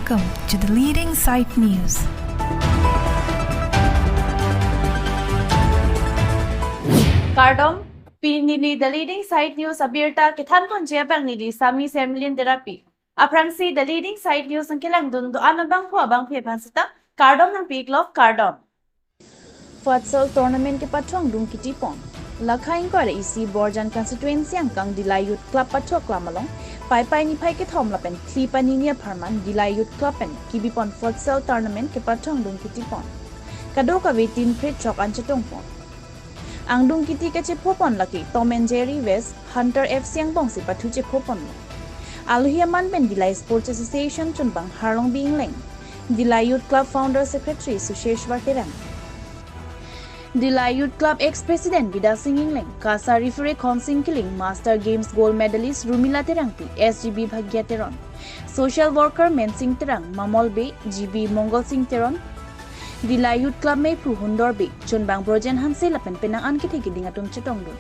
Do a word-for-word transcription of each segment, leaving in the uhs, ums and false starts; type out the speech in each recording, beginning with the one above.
Welcome to the leading site news. Kardom, pini neli The Leading Site News abirta kethanponji abang neli Sami Semlin Terapi. Aphrangsi The Leading Site News nangkelangdun do-an abangphu abangphi aphan seta kardom nangpi-iklo, kardom. Futsal tournament kepathu angdung kitipon. Lakha ingkoi ra isi Borjan constituency angkang Dillai Youth Club pathu aklam along Paipai niphai kethom lapen phli pini ni apharman Dillai Youth Club pen kebipon futsal tournament kepathu angdung kitipon. Kadokave team phre throk an chetongpon. Angdung kiti kachephopon lake Tom and Jerry versus Hunter F C angbongsi pathu chephoponlo. Alohi aman pen Dillai Sports Association chunbang Harlongbi Ingleng, Dillai Youth Club Founder Secretary Susheshwar Terang, Dillai Youth Club ex-president Bidya Sing Ingleng, KASA referee Khonsing Kiling, Master Games gold medalist Rumila Terangpi, S G B Bhagya Teron, social worker Mensing Terang, Mamol Bey, G B Mongol Sing Teron, Dillai Youth Club meiphu Hundor Bey, chunbang Brojen Hanse lapen penang an kethe keding atum chetongdun.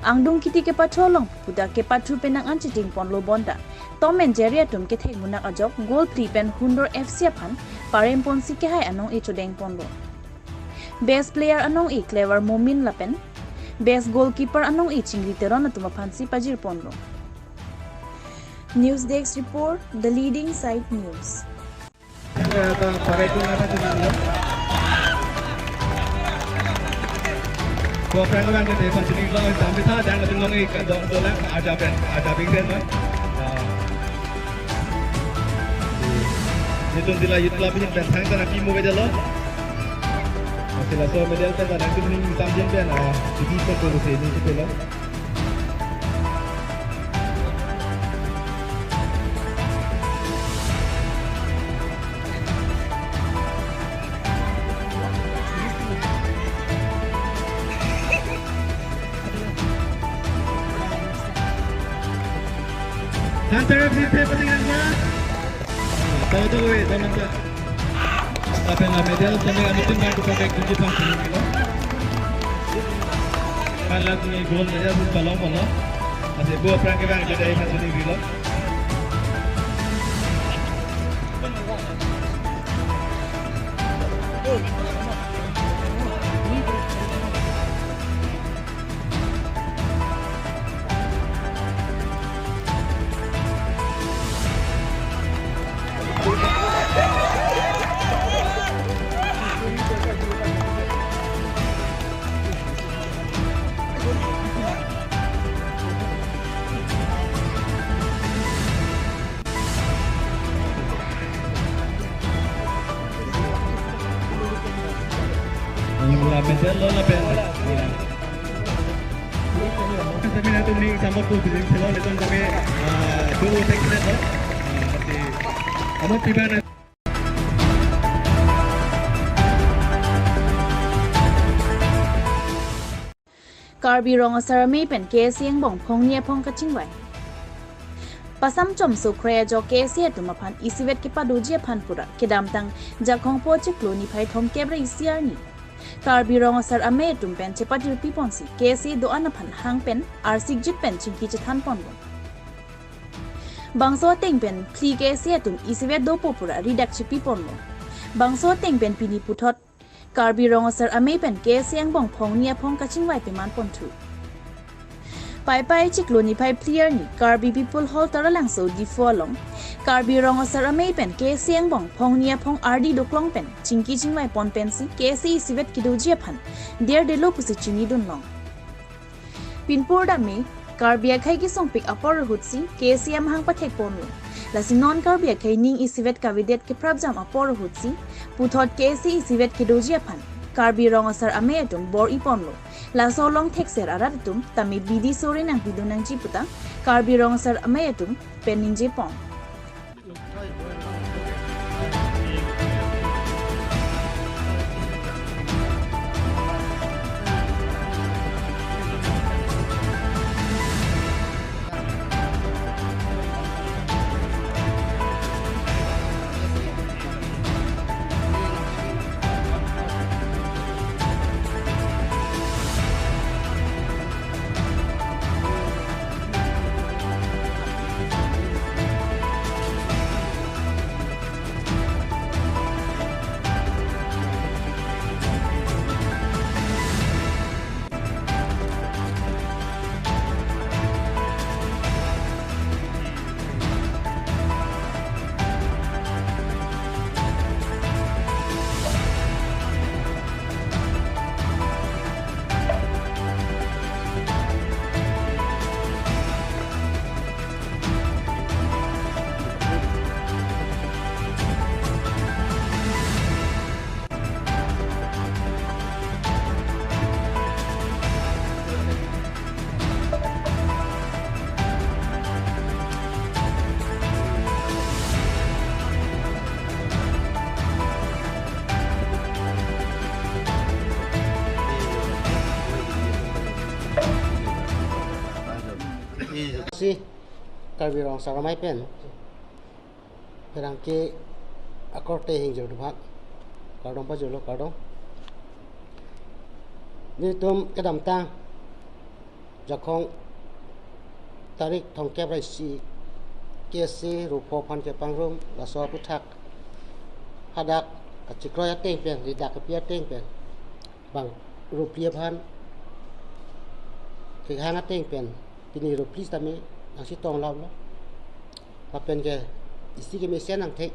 Angdung kiti kepathu along puta kepathu penang an chetingponlo bonta Tom and Jerry atum kethek munak ajok goal phli pen Hundor F C aphan paremponsi kehai anong-e chodengponlo. Best player anong-e Clever Momin lapen best goalkeeper anong-e Chingri Teron atum aphansi pajirponlo. News Desk Report, The Leading Site News. Ko prank abang ke depan sini lo, sampai sa dan langsung longi ke dong dolang, ada pen, ada bingsen lo. Nelitum Dillai Youth Club ini pen thang sana pi mo beda lo. Masih laso medal pen sana itu ning samjen pen, ah, jadi pen ko sini kita lo. Hunter F C pe pating nangma. Tahu tahu eh, tahu nangma. Lapen la medal tame anutin bang kupakai kunci pang sini lo. Kan la tuni goal medal pun palong pon lo. Masih buat perang kebang jadi pang sini lo. Lapen lo lapen. Kami nanti ning sambat ko bilik selo leton kami, ah, dua tek selo. Ah, si, amo tiba na. Karbi Rong Asar Amei pen K S A angbong phongni aphong kachingvai. Pasam chomso kroi ajok K S A atum aphan isivet kepadoji aphan pura kedamtang Jakhong po chiklo niphai thomkep ra isi arni Karbi Rong Asar Amei atum pen chepatirpiponsi K S A do-an aphan hang pen arsikjit pen chingki chethanponlo. Bangso ateng pen phli K S A atum isivet dopo pura ridak chepiponlo. Bangso ateng pen pini puthot Karbi Rong Asar Amei pen K S A angbong phongni aphong kachingvai pemanponthu. Paipai chiklo niphai phli arni Karbi People Hall Taralangso Diphu along Karbi Rong Asar Amei pen K S A angbong phongni aphong ardi doklong pen chingki chingvaipon pensi K S A isivet kedoji aphan derdelo pusi chinidunlong. Pinpur dame Karbi akhei kesongpik apor ahutsi K S A amahang pathekponlo. Lasi non Karbi akhei ning isivet kavedet keprapjam apor ahutsi puthot K S A isivet kedoji aphan Karbi Rong Asar Amei atum bor-iponlo. Laso along thekser arat atum tame bidi sore nangpidun nangji puta Karbi Rong Asar Amei atum pen ningjepon. Si Karbi Rong Asar Amei pen pherangke akorte hingjir dubhat kardom pajirlo, kardom. Nelitum kedamtang Jakhong tarik thomkep ra isi K S A rupo aphan kepangrum, laso aputhak hadak kachikroi ateng pen, ridak kepi ateng pen, bang ruphli aphan kehang ateng pen, pini ruphli sitame nangchetong lap lo. Lapen ke isi kemesen angthek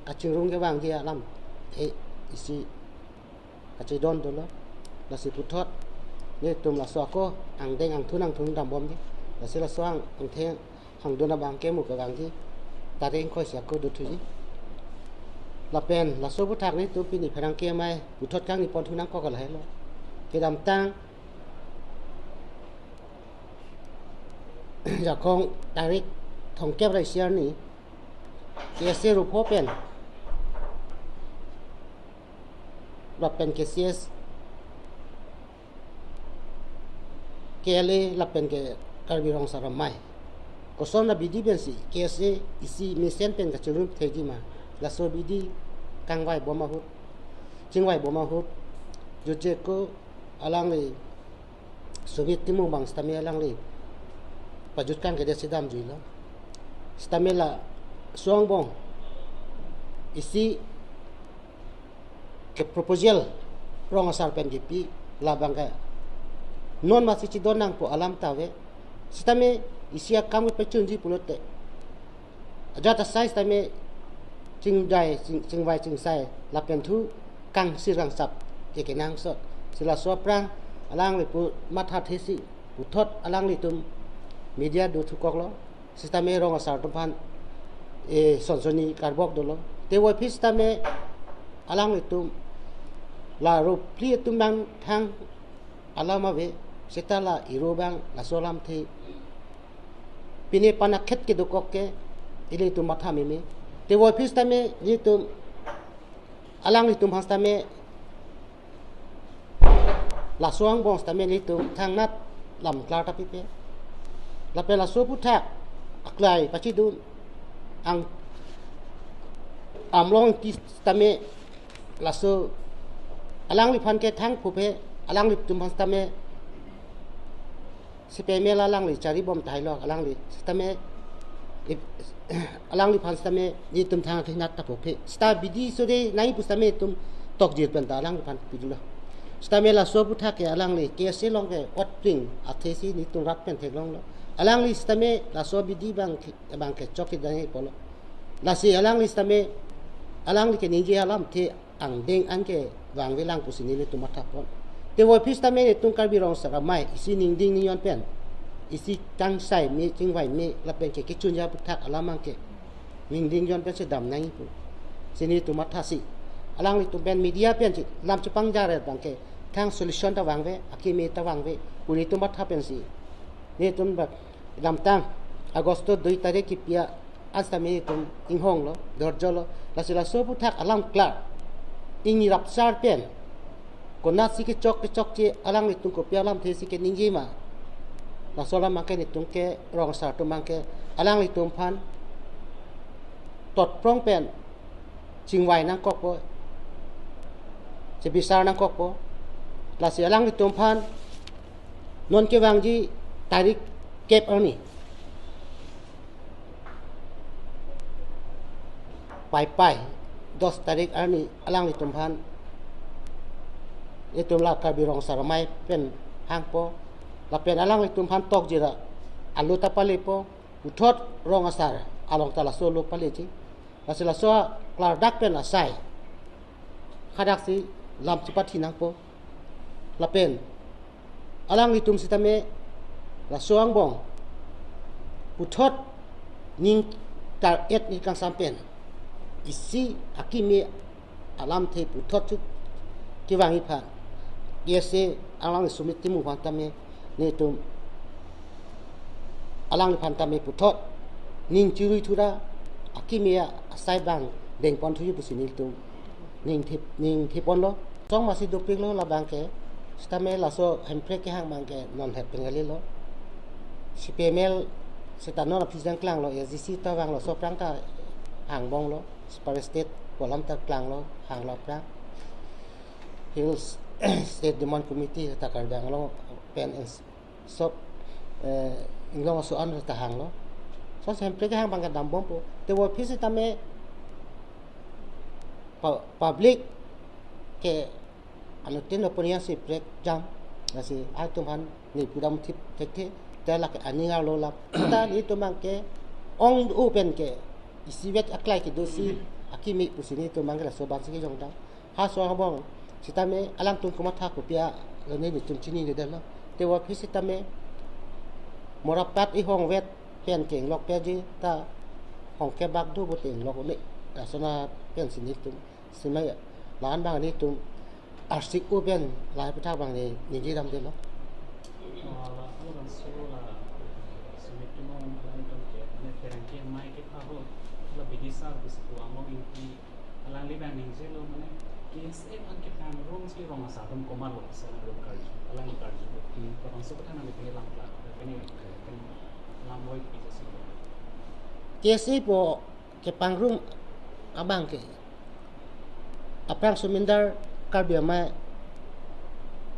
kachingrum kevangji alamthe isi kachedon dolo. Lasi puthot nelitum laso ako angdeng angthun angthun dambomji. Lasi laso ang, angthek angdeng abang ke mu kevangji tarik ingkoi si ako dothuji. Lapen laso aputhak nelitum pini pherangke amei puthot kangni ponthu nangkok lahelo. Kedamtang Jakhong tarik thomkep ra isi arni K S A rupo pen lapen K C S, K L A lapen ke Karbi Rong Asar Amei, koson abidi pensi K S A isi mesen pen kachingrum thekji ma, laso abidi kangvai bom ahut, chingvai bom ahut jutje ko alangli Sumit Timung abang sitame alangli pajut kangkedet si damjuilo. Sitame laso angbong isi ke proposal rong asar pen kipi, labang ke non masi chedon nangpo alam ta ave. Sitame isi akam kepachunji pulote ajat asai sitame chingdai, ching-, chingvai chingsai lapen thu kangsir kangsap ke kenangsot. Si laso aphrang alangli pu mathathesi puthot alanglitum media do thukoklo. Sitame rong asar atum aphan, eh, sonsoni karbok dolo. Tevoiphit sitame alanglitum la ruphli atum abang thang alam ave, seta la iro abang laso alamthe pine panakhet kedokok ke ilitum matha meme. Tevoiphit sitame ilitum, alanglitum aphan sitame laso angbong sitame ilitum thangnat lam klar ta pipe. Lapen laso aputhak aklai pachidun ang Amlong Ingti sitame laso alangliphan ke thang phupe, alanglitum aphan sitame sipeme la alangli charibom tahai lo, alangli sitame ip-, alangliphan sitame ilitum thang akhinat ta phupe. Sita abidi sore nai pu sitame itum tokjir pen ta alangliphan pidunlo. Sitame laso aputhak ke alangli K S A along ke otpring athesi nelitum rat pen theklonglo. Alangli sitame laso abidi abang ke, abang ke chok kedang polo. Lasi alangli sitame, alangli keningje alamthe angdeng an kevangvelang pusi nelitum mathapon. Tevoiphit sitame nelitum Karbi Rong Asar Amei isi ningding ningjon pen, isi kangsai me, chingvai me lapen ke kechunja aputhak alam abang ke ningding jon pen si dam nangji pusi nelitum mathasi, alanglitum pen media pensi lam chepangjaret abang ke thang solution ta vangve, akeme ta vangve pu nelitum matha pensi nelitum ba kedamtang Agosto dui tarik kipi an sitame itum inghonglo, dorjolo. Lasi laso aputhak alam klar, ingni rapsar pen konatsi kechok kechokche, alanglitum kopi alamthesi keningje ma, laso alam abang ke nelitum ke rong asar atum abang ke alanglitum aphan totprong pen chingvai nangkokpo, chebisar nangkokpo. Lasi alanglitum aphan non kevangji tarik kep arni, Paipai dos tarik arni alanglitum aphan itum la Karbi Rong Asar Amei pen hangpo, lapen alanglitum aphan tokjir alo ta palepo, puthot rong asar along ta laso alo paleji. Lasi laso klardak pen asai hadaksi lam chepathi nangpo. Lapen alanglitum sitame laso angbong puthot ning tar-et ni kangsam pen isi akeme alamthe puthot chuk kevangji aphan K S A alangli Sumit Timung aphan tame nelitum alangliphan tame puthot ning chirui thura akeme asai abang dengpon thuji pusi nelitum ning thip, ning thiponlo. Song masi dopiklo labang ke, sitame laso Hemprek kehang abang ke non het pen kalilo. C P M L seta non aphi jang klanglo, A S D C ta vanglo, laso aphrang ta hangbomlo, separate state pu alam ta klanglo, hanglo aphrang. Hills State Demand Committee ta Karbi Anglong pen ins-, sob, eh, inglong aso an ta hanglo. So, Hemprek kehang abang ke dambompo. Te aphi sitame pu-, public ke anuttin opinion si prekjam, lasi itum aphan ne pudam thip thekthe, te lake aning arlo lam. Seta netum abang ke ong-u pen ke isivet aklai kedo si akimi pusi netum abang ke laso abang si kejongdam. Halaso angbong sitame alangtum komatha kopi alo ne netum chininedetlo. Te aphi sitame morapat ihongvet pen ke inglok peji ta hongke bak do pute inglok un-e. Lason pen si netum simai la-an abang netum arsik-u pen lahai aputhak abang ne ningje damdetlo. Oh, la, la, la, so, la, Sumit Timung, la, itum ke, mane, pherangke amei kepha ahut, la, bidisar bisiku Anglong Ingti, alangli abang ningjelo, mane, K S A abang kepangrum si rong asar atum komatlo, sa alangli karju, alangli karju. Hmm. Labangso aputhak nangli pini lam klar, pini, pini lam loi pini si. K S A pu kepangrum abang ke aphrang sumindar Karbi Amei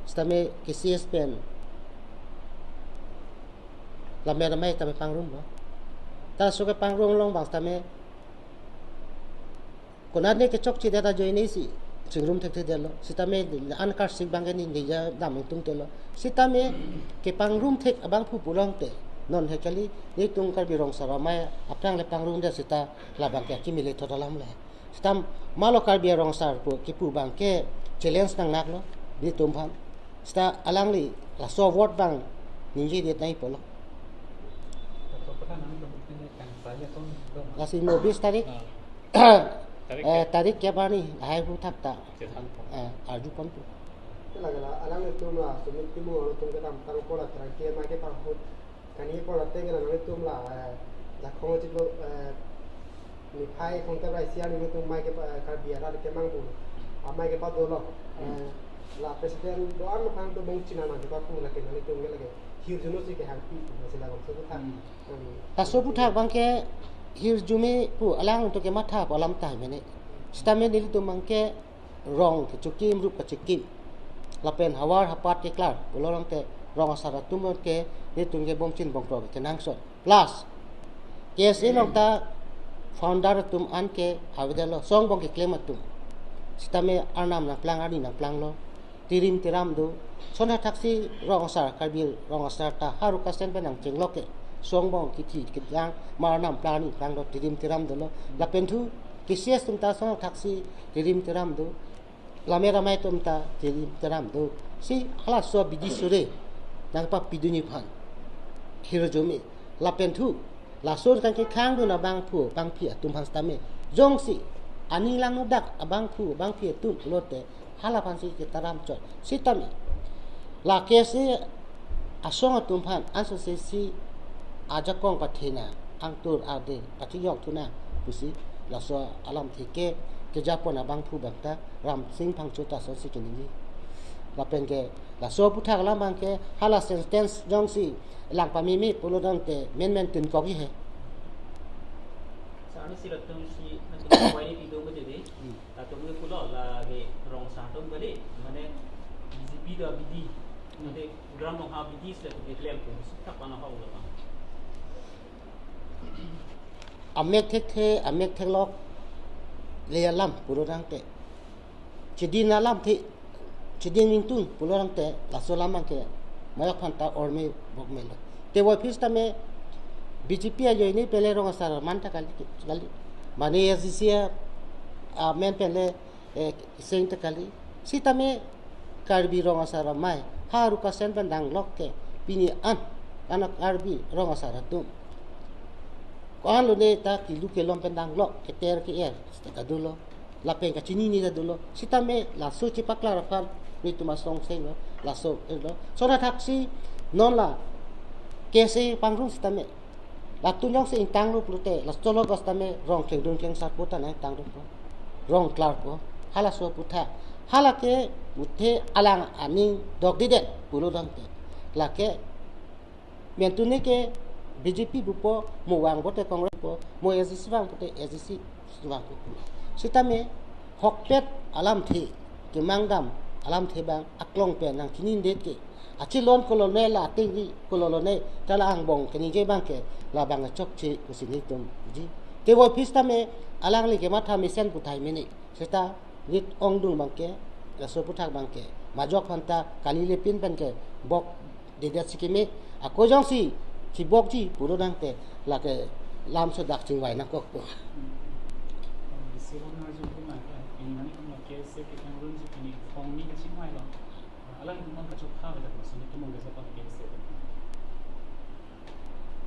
sitame K C S pen Lammet Amei tame pangrumlo. Ta laso kepangrum along abang sitame konatne kechokchedet ajoine si chingrum thekthedetlo. Sitame an karsik abang ke ne ningje dam ingtungtelo. Sitame kepangrum thek abangphu pulote non he kali, netum Karbi Rong Asar Amei aphrang le pangrumdet seta labang ke akimi le thot alam le. Seta malo Karbi Rong Asar pu kipu abang ke challenge nangnaklo netum aphan. Seta alangli laso award abang ningjedet nangji pulo. Lasi mo bis tarik, ah, tarik eh, ke? Tarik kep arni lahai aputhak ta, chethan pon, eh, arjupon pu. Lake la, alanglitum la Sumit Timung alanglitum kedamtang apor la pherangke amei kepahut kani apor la teng la nanglitum la, eh, Jakhong achiklo, eh, niphai kongtep ra isi arni netum amei kepa, eh, Karbi arat kemang pu amei kepadolo. Eh, la president do-an aphan to bong china nang kepapu, lake nanglitum ke lake hirjume si kehangpi pu, lasi labangso aputhak. Hmm. Nangli laso aputhak abang ke hirjume pu alangtum kematha pu alam tahai mene. Sitame nelitum abang ke rong kechikim, rup kechikim, lapen havar hapat keklar pulo tangte rong asar atum ke netum ke bongchin bongkrok kenangsot. Plus, K S A along ta founder atum an ke avedetlo, song bong keklem atum. Sitame arnam nangplang, arni nangplanglo, tirim tiram do. Lason athaksi rong asar, Karbi rong asar ta ha Rukasen pen nangchenglo ke, song bong kithi kejang, mar arnam plang, arni plang do, tirim tiram dolo. Lapen thu, K C S atum ta lason athaksi tirim tiram do. Lammet Amei atum ta tirim tiram do. Si halaso abidi sore nangpapidunji aphan hirjume. Lapen thu, lason kangkekhang dun abangphu abangphi atum aphan sitame, jongsi aning langnodak abangphu abangphi atum pulote, hala aphan si ketaram chot. Sitame la K S A asong atum aphan ansose si ajakong pathena, angtur arde pachijok thunang pusi laso alamthe ke kejapon abangphu abang ta Ramsing Phangcho ta lasonsi keningje. Lapen ke laso aputhak alam abang ke hala sentence jongsi lang pameme pulo tangte menmen tunkokji he. Sa arni si latum si nanti kawai ni tido mede de. Hmm. Latum ke pulo lake rong asar atum kali, mane B J P do abidi, mane gram rong ha abidi sila tu keklem tu, sutak pana hau lo. Amek thekthe, amek theklok le alam pulo tangte, chedin alamthe, chedin ningtung pulo tangte, laso alam abang ke mayak aphan ta orme bokmelo. Te aphi sitame B J P ajoine pen le rong asar man ta kali, kali. Mane A S D C a, amen pen le, eh, seng ta kali. Sitame Karbi Rong Asar Amei ha Rukasen pen danglok ke pini an, anak Karbi rong asar atum ko-an lone ta kilu kelom pen danglok, keter ke-er ta dolo, lapen kachinine ta dolo. Sitame laso chepaklar aphan netum asong seng lo, laso, eh, lo. Lason athaksi non la K S A pangrum sitame, latum jongsi ingtanglo pulote, laso lo gas tame rong klengdun klengsar pu ta nangtangdunpo, rong klarpo. Halaso aputhak, hala ke muthe alang aning dokdidet pulo tangte, lake Mentune ke B J P pupo, mo vang pote Congress pupo, mo A D C vang pote A D C vang pupo. Sitame hokpet alamthe, kemangdam alamthe abang aklong pen nangchinidet ke, achelon kolone la ating ri kolone, ta la angbong keningje abang ke, labang chokche pusi nelitum ji. Te voiphit tame alangli kematha mesen puthai mene. Seta nit ongdung abang ke, laso aputhak abang ke, majok aphanta kali lepin pen ke bok dedet si keme, ako jongsi chibokji pulo tangte, lake lamso dak chingvai nangkokpo. Hmm. Silon arju ke mangke, pini nangtum ke se ke kang run ju pini phong ni kachingvai lo. Alangtum aphan kachopha beda, suni tumung ke japan ke se.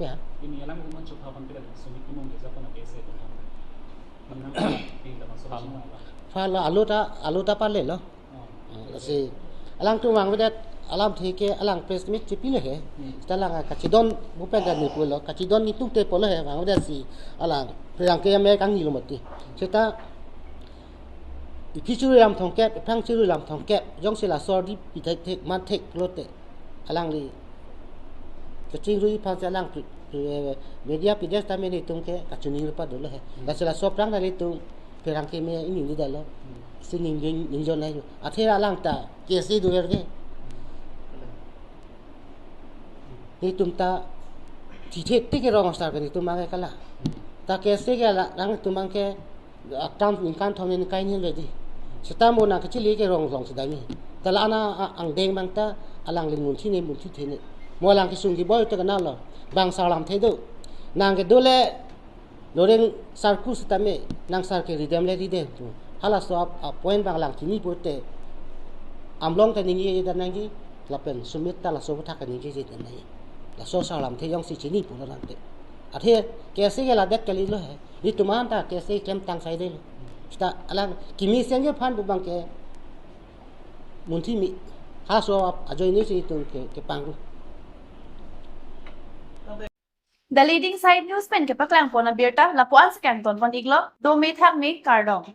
Ya. Pini alangtum aphan chopha bang beda, suni tumung ke japan ke se. Pini nang pini dah masuk kachingvai lo. Pha lo, alu ta, alu ta pale lo. Oh. Ah, lasi alangtum vangvedet alamthe ke alang press meet chepilo he. Hmm. Seta alang kachidon bupen dan ni pulo, kachidon ni tungte pulo he, vangvedet si alang pherangke ame kangni lo mati. Seta iphi churu lam thomkep, iphrang churu lam thomkep, jongsi laso ardi pithek thek man thek lote, alangli kachingrui aphan si alang pri-, pri-, media pides tame nelitum ke kachini rupa dolo he. Hmm. Lasi laso aphrang nelitum pherangke me ini ni dalo. Hmm. Si ning, ning, ningjon ayo. Athe alang ta K S A dover ke. Nelitum ta thithe te ke rong star ke nelitum abang ke kala. Ta K S A ke la, nangtum abang ke, ah, tam ningkan thom ningkan hini le di. Seta mo nang kachili ke rong rong sedami. Ta la ana, ah, angdeng abang ta alangli munthi ne munthi the ne. Mo alang kesung keboi te kenal lo. Bang sarlamthe do. Nang ke dole loreng sarku setame, nang sar ke ridem le ridem tu. Halaso ap, ap point abang alang chini pote, Amlong ta ningjeje dan nangji, lapen Sumit ta laso aputhak ningjeje dan nangji. Laso sarlamthe jongsi chini pulo tangte. Athe K S A ke ladak kali lo he. Nelitum aphan ta K S A klem tang saide lo. Seta alang kimi senje aphan pu abang ke munthi mi. Halaso ap ajoine si nelitum ke, kepangru. The Leading Side News pen kepaklang pon abirta lapu-an si kangton pon iklo, dome thakme kardom.